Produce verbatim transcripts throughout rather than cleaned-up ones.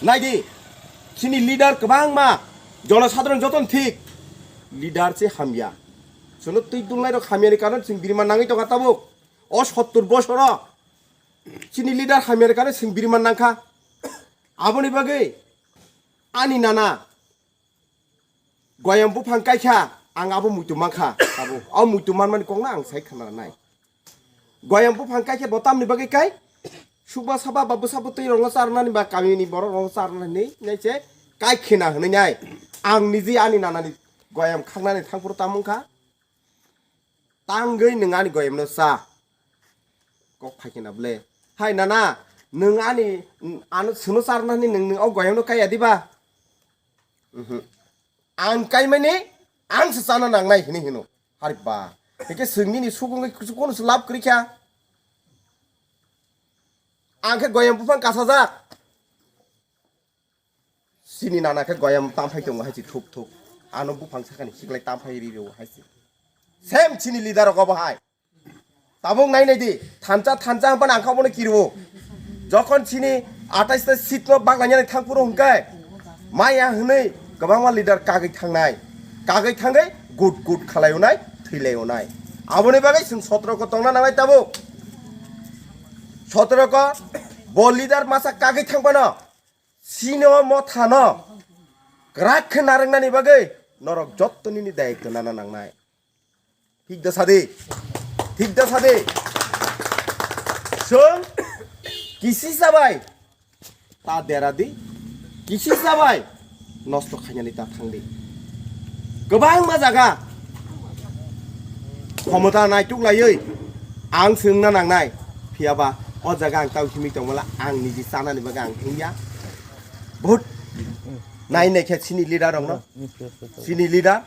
Naidi, chini leader kwbangma, jonosadharon joton thik, leader se hamya. Chwngno twi dulnairok hamyani karon chwng birman nangwi tongkha tabuk. O sottur bosoro chini leader hamyani karon chwng birman nangkha. Aboni bagwi ani nana goyam buphang kaikha, ang abo muitu mankha, abo. O muitu manmani kokno ang sai khna nai. Goyam buphang kaikha bo tamni bagwi kai? Sukma saba ba bwsa bwtwi rokno charnani ba kamini borok rokno charnani nai se kai khna hwnwi nai. Ang niji ani nanani goyam khangnani thangphuru tamo wngkha. Tangwi nwng ani goyamno cha. Kok phai khna ble. Hai nana, nwng ani, ano chwngno charnani nwng, nwng o goyamno kaiya diba? Mhm. Ang kaimani, ang se chana nangnai hini hino. Hari ba. Hike chwng nini sukungwi kusu kono se lab kwrwi kha. Ang khe goyam buphang kasajak. Chini nana khe goyam tamphai tongo hai se thup thup. Ano buphang sakani siklai tamphai ri rio hai se. Same chini leader rok obo hai. Tabuk nai nai di, thansa thansa hwnphano ang kha bono kiriwo. Jokhon chini atais ta seat no baglainani thangphuru hwnkhe, maya hwnwi kwbangma leader kagwi thangnai, kagwi thangwi gut gut khalai unai, thwilai unai. Aboni bagwi chwng sotro ko tongna nangnai tabuk. Sotro ko bo leader masa kagwi thangphano, chini o mothano kwrak khe narwknani bagwi norok jotto nini dayitto nana nangnai. Thik da sadi. Thik da sadi. Chwng kisi sabai ta dera di. Kisi sabai nosto khainani ta thang di. Kwbangma jaga khomota naituk laiwi ang swngna nangnai. Phiyaba o jaga ang tau himwi tongmala ang niji chanani bagwi ang himya. Vote nai nai khe chini leader rokno. Chini leader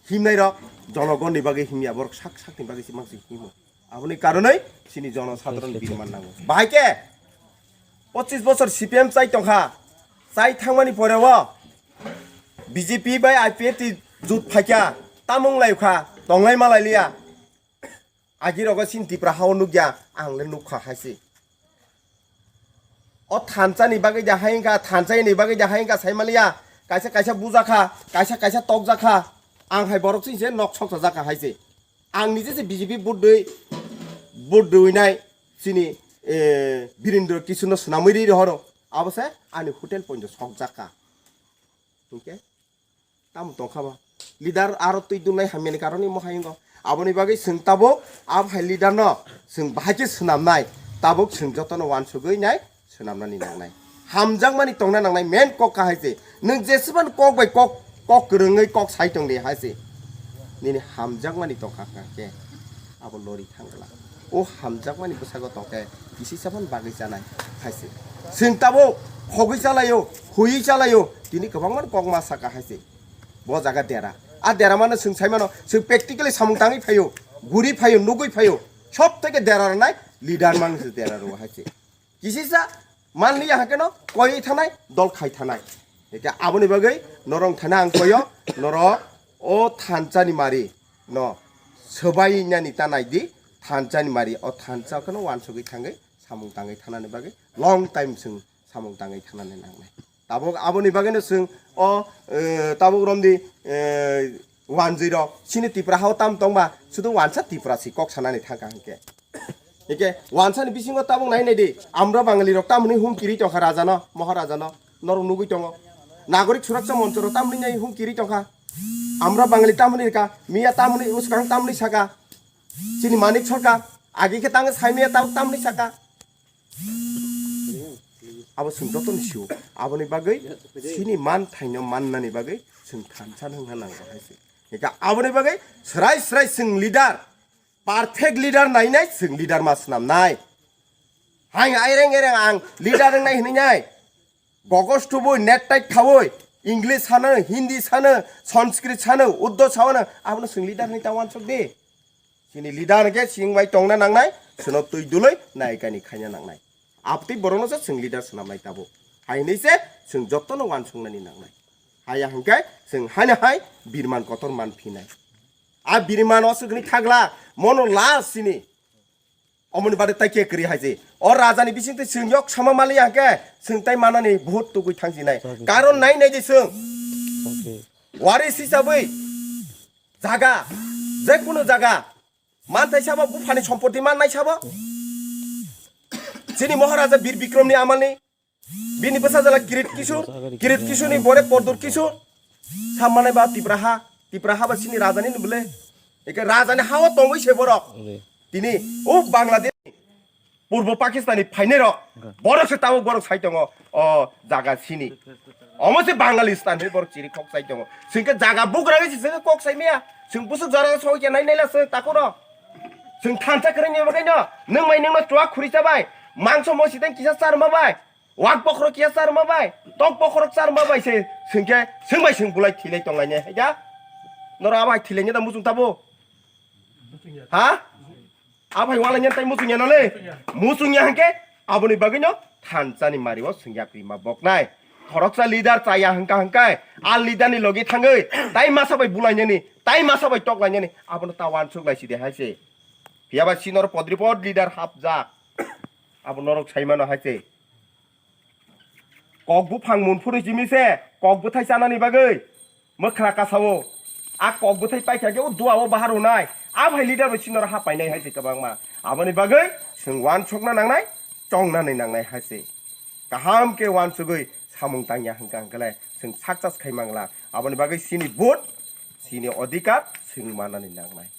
himnai rok jonogonni bagwi himya, borok sak sakni bagwi se mangsi himo. Aboni karonwi chini jono sadharon birman nango. Bahai khe pochis bochor C P M chai tongkha, chai thangmani poreo B J P bai I P F T jut phaikha, tamung lai kha, tonglai malai liya. Agi rogo chini Tipra hao nukya, ang le nukha hai se. O thansa ni bagwi da hai wngkha, thansa ni bagwi da hai wngkha sai maliya. Kaisa kaisa bujakha, kaisa kaisa tokjakha. Ang hai borok chini se nok soksa jakha hai se. Ang nije se B J P vote dui, vote dui nai chini, eh, Birendra Kishore no swnamwi ri rohoro. Abo se ani hotel point sokjakha. Hingke tamo tongkha ba. Leader aro twi dunai hamyani karon imo hai wngkha. Aboni bagwi chwng tabuk abo hai leader no chwng bahai khe swnamnai. Tabuk chwng jotono wansugwi nai swnamnani nangnai. Hamjakmani tongna nangnai main kok kahai se. Nwng jesebani kok bai kok, kok kwrwngwi kok sai tong di hai se. Nini hamjakmani tongkha kha khe. Abo lori thangla. O hamjakmani bwsago tongkhe kisi saban bagwi chanai hai se. Chwng tabuk khogwi chalaio, huiwi chalaio, tini kwbangmani kok ma saka hai se. Bo jaga dera. A dera mano chwng sai mano, chwng practically samung tangwi phaio, guri phaio, nugwi phaio. Sob theke dera rwnai leader mang se dera rw hai se. Kisisa manliya hakeno koi thanai, dol khai thanai. Eke aboni bagwi norong thana ang koyo, norok o thansa ni mari no swbai nani ta nai di, thansa ni mari o thansa kheno wansugwi thangwi samung tangwi thanani bagwi long time chwng samung tangwi thanani nangnai. Tabuk aboni bagwino chwng o, eh, tabuk romdi, eh, wanjwi rok chini Tipra hao tam tongma sudu wansa Tipra si kok sanani thangkha hwnkhe. Hwnkhe wansa ni bisingo tabuk nai nai di, amra Bangali rok tamoni hum kiri tongkha raja no, Maharaja no, norok nugwi tongo. Nagorik Suraksa Moncho rok tamoni nai hum kiri tongkha. Amra Bangali tamoni rika, miya tamoni uskang tamoni saka. Chini Manik Sarkar, agi khe tang sai miya tabuk tamoni saka. Abo chwng jotono sio. Aboni bagwi chini man thaino mannani bagwi chwng thansa wngna nango hai se. Eka aboni bagwi srai srai chwng leader, perfect leader nainai chwng leader ma swnamnai. Hai aireng aireng ang leader wngnai hwnwi nai. Gogos tubui, net tight khaui, English sano, Hindi sano, Sanskrit sano, Urdu sano, abono chwng leader hwnwi ta wansuk di. Chini leader hwnkhe chwng bai tongna nangnai, chwngno twi dului naikani khaina nangnai. Abtwi borokno se chwng leader swnamnai tabuk. Hai hwnwi se chwng jotono wansuknani nangnai. Haya hwnkhe chwng haino hai birman kotor man phinai. A birman o swkni thagla, mono last chini. Omoni bade tai ke kri hai se. O raja ni bising te chwng yok sama mali ya ke, chwng tai manani vote tugui thang jinai. Karon nai nai de chwng. Wari sisabui jaga, je kunu jaga, man tai sabo buphani sompoti man nai sabo. Chini Maharaja Bir Bikrom ni amal ni, bini bwsa jala Kirit Kishore, Kirit Kishore ni bore Pordur Kishore. Sammanai ba Tipra ha, Tipra ha ba chini raja ni bwle. Eke raja ni ha o tongwi se borok. Tini o Bangladesh ni Purbo Pakistan ni phainai rok. Borok se tabuk borok sai tongo o jaga sini. Omo se Bangalistan ni borok chiri khok sai tongo. Singke jaga bugra ni singke kok sai miya. Sing busuk jora so ke nai nai la se takuro. Sing thansa kre ni bagai no. Nung mai nung no chua khuri chabai. Mangso mo siteng kisa sar ma bai. Wak bokhorok ya charma bai, tok bokhorok charma bai se sengke sengbai seng bulai thilai tonglainai hai da. Noro abai thilai da muchung tabo. Ha? Abai walai nyan tai muchung ya nale. Muchung ya hangke aboni bagwi no thansa ni mari o sengya prima boknai. Khoroksa leader chaya hangka hangkai. A leader ni logi thangwi tai masa bai bulainani, tai masa bai toklainani. Abono ta wansuk lai sidi hai se. Phiya ba sinor podri pod leader hapjak. Abo norok saimano hai se. Kok buphang mun phuru simi se kok bwthai chanani bagwi mwkhra kasao. A kok bwthai paikha khe o dua o bahar rwnai. A bhai leader bai sinoro ha painai hai se kwbangma. Aboni bagwi chwng wansukna nangnai, chongnani nangnai hai se. Kaham khe wansugwi samung tangya hwnkha hwnkhe le chwng success khai mangla. Aboni bagwi sini vote, sini odhikar chwng manani nangnai.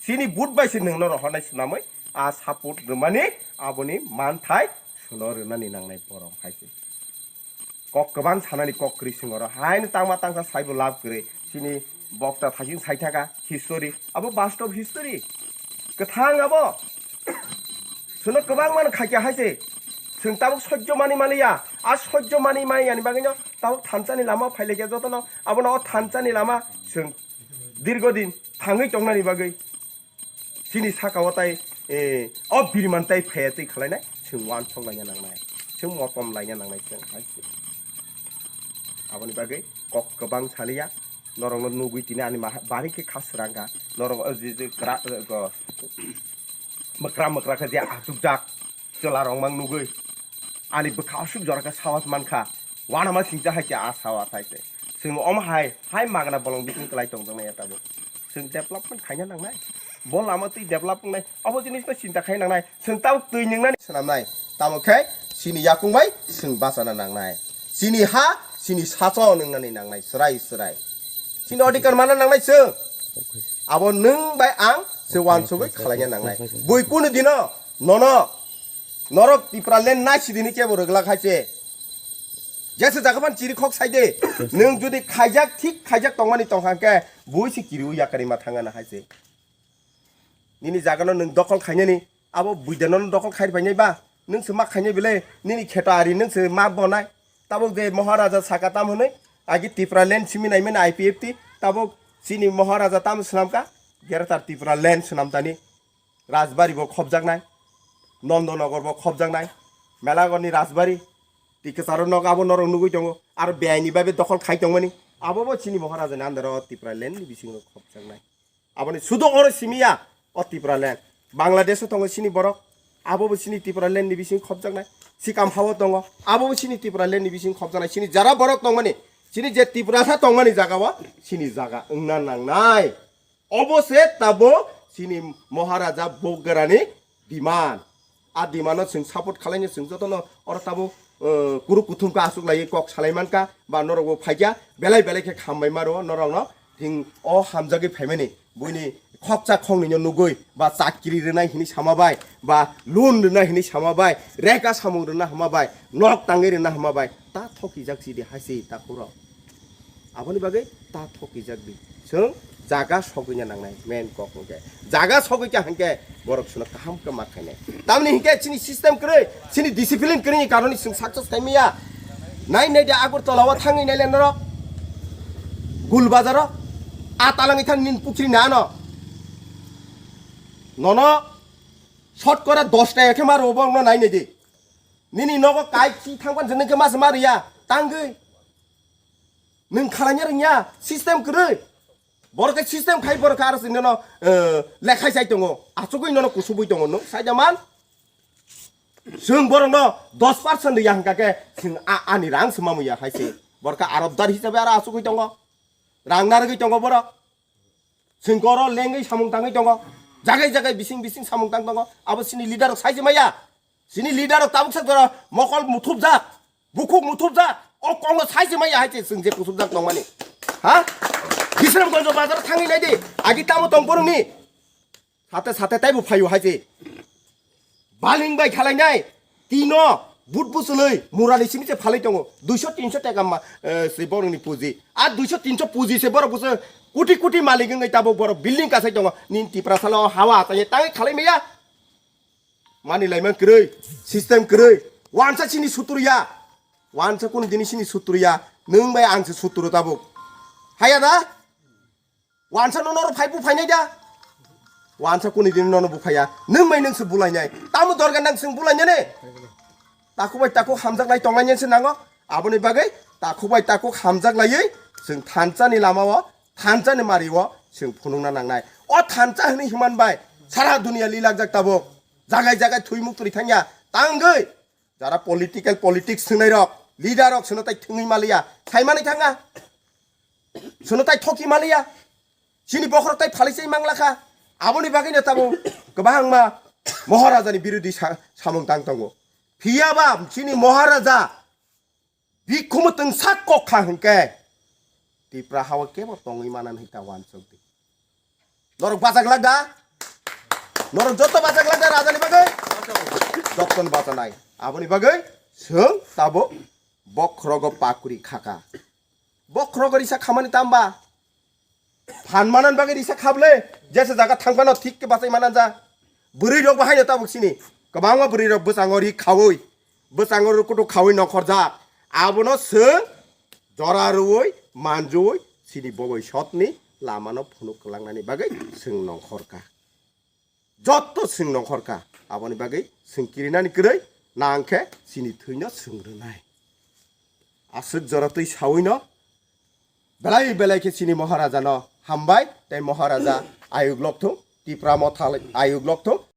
Chini but bai se nwngno rohornai swnamwi a support rwmani aboni manthai suno rwnani nangnai borok hai se. Kok kwbang sanani kok kwrwi swngo oro haino tangma tangsa saibo lab kwrwi. Chini bokta thaisin saithaka history abo bastob history kwthang abo. Suno kwbang mano khaikya hai se. Chwng tabuk sojjo mani maliya. A sojjo mani mani yani bagwino tabuk thansani lama phailaikya jotono. Abono o thansani lama chwng dirgo din thangwi tongnani bagwi. Chini saka o tai, eh, o biriman tai phaya twi khwlainai. Chwng wansok laina nangnai. Chwng motom laina nangnai chwng hai se. Aboni bagwi kok kwbang saliya. Norokno nugwi tini ani maha-, bari khe kha srangkha. Norok, eh, je, je, kra-, eh, go, mwkra mwkra khe je achukjak chwla rok mang nugwi ani bwkha aswk jora khe sawat mankha, uanama singcha hai khe a sawat hai se. Chwng omo hai hai magna bolong bising kwlai tongjaknai ya tabuk. Chwng development khaina nangnai, bo lama twi develop wngnai, abo jinisno chinta khai nangnai. Chwng tabuk twi nwngnani swnamnai, tamo khe chini yakung bai chwng bachana nangnai, chini ha chini sacho nwngnani nangnai, chwrai chwrai chini odhikar mana nangnai chwng. Abo nwng bai ang se wansugwi khwlaina nangnai. Bui kunu dino nono norok Tipraland nai sidini kebo rwglak hai se. Jesa jaga ban chiri khok sai de. Nwng jodi khaijak thik khaijak tongmani tongkha hwnkhe bui se kiriui yakarima thangana hai se. Nini jagano nwng dokhol khainani, abo buidano dokhol khai phainai ba, nwng se ma khainai bile, nini kheto ari nwng se ma bonai. Tabuk je Maharaja saka tam hwnwi, agi Tipraland simi naimani I P F T, tabuk chini Maharaja tam swnamkha, Greater Tipraland swnamtani, Rajbari bo khopjaknai, Nondonogor bo khopjaknai, Melagorni Rajbari, Tikwcharo nok abo norok nugui tongo, aro beaini babe dokhol khai tongmani, abo bo chini Maharaja ni under o Tipraland ni bisingo khopjaknai. Aboni sudo oro simiya o Tipraland. Bangladesh o tongo chini borok. Abo bo chini Tipraland ni bising khopjaknai. Sikam hao tongo. Abo bo chini Tipraland ni bising khopjaknai. Chini jara borok tongmani. Chini je Tiprasa tongmani jaga o. Chini jaga wngna nangnai. Obo se tabo chini Maharaja Bograni demand. A demand no chwng support khwlaino chwng jotono oro tabuk, eh, kuru kuthum khe aswk laiwi kok salai mankha ba norokbo phaikha belai belai khe khambai maro norokno thing o hamjagwi phaimani buini khoksa khongnwino nugwi ba chakri rwnai hinwi sama bai ba loan rwnai hinwi sama bai reka samung rwna hama bai nok tangwi rwna hama bai ta thokijak chidi hai se ta khoro. Aboni bagwi ta thokijak di. Chwng jaga sogwina nangnai, main kok hwnkhe. Jaga sogwi kha hwnkhe borok chwngno kaham khe ma khainai. Tamni hwnkhe chini system kwrwi, chini discipline kwrwini karoni chwng success khai maya. Nai nai de Agartala o thangwi nai le norok. Gul bazar o. A talangwi thang nin pukhri na ano. Nono shot kora dos taka khe ma rwo borokno nai nai di. Nini nogo kai chi thangpan jwnwi khe ma se ma riya. Tangwi. Nwng khalaina rwngya, system kwrwi. Borok khe system khai borok khe aro se nono, eh, lekhai sai tongo. Achugwi nono kusubui tongo nwng. Saida man, Chwng borokno dos percent ya hwnkha khe chwng a-, ani rang se mamu ya hai se. Borok khe arobdar hisabe aro asugwi tongo. Rang narwgwi tongo borok. Chwng koro lengwi samung tangwi tongo. Jagai jagai bising bising samung tang tongo. Abo chini leader rok sai se maya. Chini leader rok tabuk sak jora mokol muthupjak. Bukhuk muthupjak. O kongno sai se maya hai se chwng je kuthupjak tongmani. Ha? Bisramganj bazar thangwi nai di. Agi tamo tong borokni. Sate sate taibo phaio hai se. Baling bai khalainai. Tino but busulwi murani simi se phalwi tongo. Duiso tinso taka ma, eh, se borokni puji. A duiso tinso puji se borok buso kuti kuti malik wngwi tabuk borok building kasai tongo. Nini Tiprasalo hawa achai tangwi khalai maya. Mani laiman kwrwi, system kwrwi. Wansa chini sutru ya. Wansa kunu dini chini sutru ya. Nwng bai ang se sutru tabuk. Haya da? Wansa no noro phai bu phainai da? Wansa kunu dini nono bu phaiya. Nwng bai nwng se bulainai. Tamo dorga nang chwng bulainai ne? Takhuk bai takhuk hamjak lai tongnai se nango. Aboni bagwi takhuk bai takhuk hamjak laiwi chwng thansa ni lama o, thansa ni mari o chwng phunukna nangnai. O thansa hwnwi himman bai sara dunia lilagjak tabuk. Jagai jagai thwi muktwi thangya. Tangwi jara political politics thwngnai rok, leader rok sono tai thwngwi maliya. Saimani thanga. Sono tai thoki maliya. Chini bokhorok tai phalisai manglakha. Aboni bagwino tabuk kwbangma Maharaja ni birodi sa-, samung tang tongo. Phiyaba chini Maharaja bikhumu twngsak kok kha hwnkhe Tipra hao kebo tongwi manan hita wansok di. Norok bachak lak da? Norok joto bachak lak da raja ni bagwi? Joto ni bachanai. Aboni bagwi chwng tabuk bokhorogo pakuri khaka. Bokhorogo risa khamani tamba? Phan manan bagwi risa khablwi, jesa jaga thangphano thik khe bachai manan ja. Bwrwi rok bahaino tabuk sini. Kwbangma bwrwi rok bwskango ri khawi, bwskango rukutu khawi nongkhorjak. Abono chwng jora rwui, manjui, sini boboi sotni lamano phunuk kwlangnani bagwi chwng nongkhorka. Jotto chwng nongkhorka. Aboni bagwi chwng kirinani kwrwi nangkhe sini thwino chwng rwnai. Aswk jora twi sawino belai belai khe chini Maharaja no hambai tei Maharaja ayuk lokthung, Tipra Motha ayuk lokthung.